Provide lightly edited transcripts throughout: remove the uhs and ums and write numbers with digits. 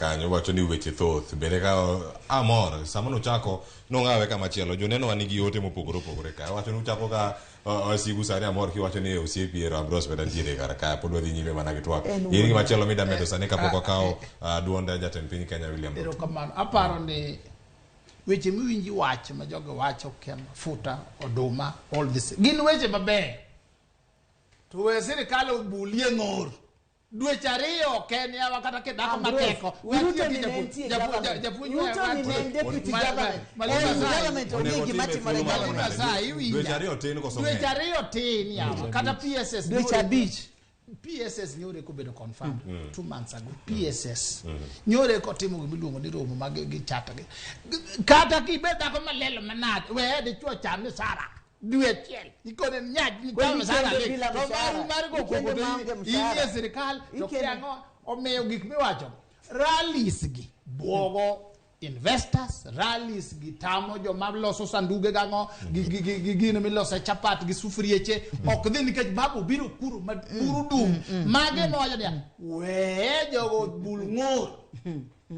kanyo wacho ni weche thoth bende ka amor sama nochako nong'awe kama chielo joneno wa nigi ote mopogore opogore ka wacho ni uchako ka wasigu sani amor kiwacho ni osiepi ero Ambrose bende nitiere kar ka pod wadhi nyime mana gi twak. En In wuon. gimachielo mida medo sani kapok wakawo duond jatend piny Kenya William Ruto. Erokamano. Aparo ni weche miwinji wacho ma jogi wacho kia mafuta, oduma, all this gin weche mabeyo. To we sirikal obulie ng'or. Dweche 2 ok en yawa kata kidhako Ambrose, mateko. Ruto ni ne nitie government. Japuonj Ruto ni ne en deputy government. En government onge Onego gima time timore thuolo government. maromo nade? Saa, iwinja. Dweche 2 tin koso Dweche ng'eny? 2 tin yawa. Kata PSS Dweche nyoro- 5. PSS nyore kobedo confirmed 2 months ago. PSS nyore kotimo gimiluongo ni romo mag gi chata gi. Kata kibed dhako malelo manade, we dichuo cham misara dwe achiel ikone nyaj Kwani cham misara ikende ni. bila To mshahara. maru mar go Ikende koko to maonge in mshahara. e sirikal to Ikende- kia ang'o omiyo gik miwacho rallies gi buogo investors, rallies gi tamo joma loso sanduge gang'o gi gino milose chapat gi sufrieche ok dhi nikech babu biro kuro ma buru dum mage mowacho niya weye jogo bul ng'ur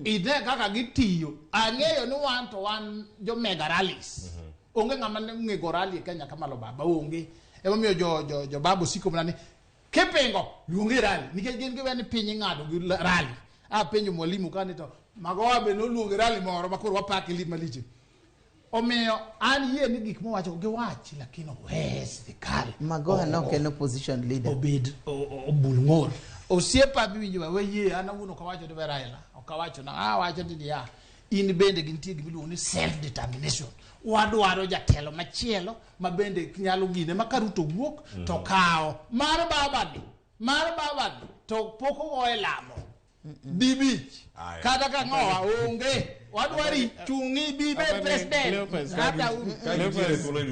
ine kaka gitiyo ang'eyo ni wan to wan jo mega rallies onge ng'ama ne ong'e go rally e Kenya kamalo baba onge emomiyo jo babu siko mana ni kipingo luongi rally nikech gin giwe ni piny ing'ado gi rally apenjo mwalimu kani to Magoha be noluongo rally moro ma koro wapake lit malich omiyo an yie ni gik mowacho giwach lakini we sirikal Magoha ne ok en opposition leader. obed obul ng'or osiepa miwinjo ba we yie an awuon ok awacho ni we Raila ok awacho na awacho ni niya in bende gintie gimiluongo ni self determination wadwaro jatelo machielo ma bende nyalo gine ma ka Ruto wuok to kawo mar babani mar babani to pok ogoye lamo dibich Aya. kata ka ng'owa onge wadwari chung'i bi bed Apani, president Cleopas, hata Ka nitiere thuolo.